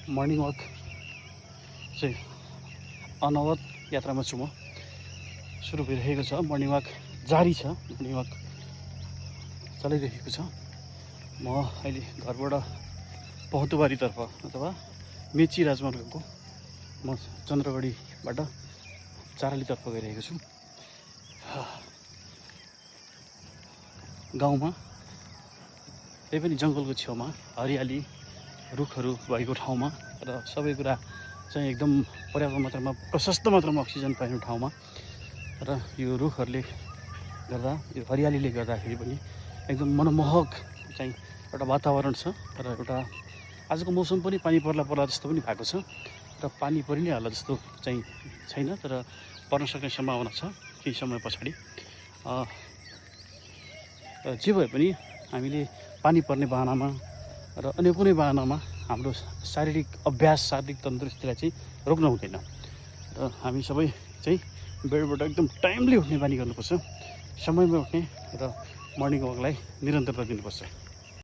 Morning walk चाहिँ अनवरत यात्रामा छु म। सुरु भइरहेको छ, मर्निङ वाक जारी छ, मर्निङ वाक चलिरहेको छ। म अहिले घरबाट पहतुबारीतर्फ अथवा मेची राजमार्गको म चन्द्रगढीबाट चारालीतर्फ गइरहेको छु। गाउँमा त्यही पनि जङ्गलको छेउमा हरियाली रुखहरू भएको ठाउँमा र सबै कुरा चाहिँ एकदम पर्याप्त मात्रामा प्रशस्त मात्रामा अक्सिजन पाइने ठाउँमा र यो रुखहरूले गर्दा यो हरियालीले गर्दाखेरि पनि एकदम मनमोहक चाहिँ एउटा वातावरण छ र एउटा आजको मौसम पनि पानी पर्ला जस्तो पनि भएको छ र पानी परि नै होला जस्तो चाहिँ छैन, तर पर्न सक्ने सम्भावना छ केही समय पछाडि। जे भए पनि हामीले पानी पर्ने बहानामा र अन्य कुनै बहानामा हाम्रो शारीरिक अभ्यास, शारीरिक तन्दुरुस्तीलाई चाहिँ रोक्न हुँदैन र हामी सबै चाहिँ बेडबाट एकदम टाइमली उठ्ने बानी गर्नुपर्छ, समयमा उठ्ने र मर्निङ वाकलाई निरन्तरता दिनुपर्छ।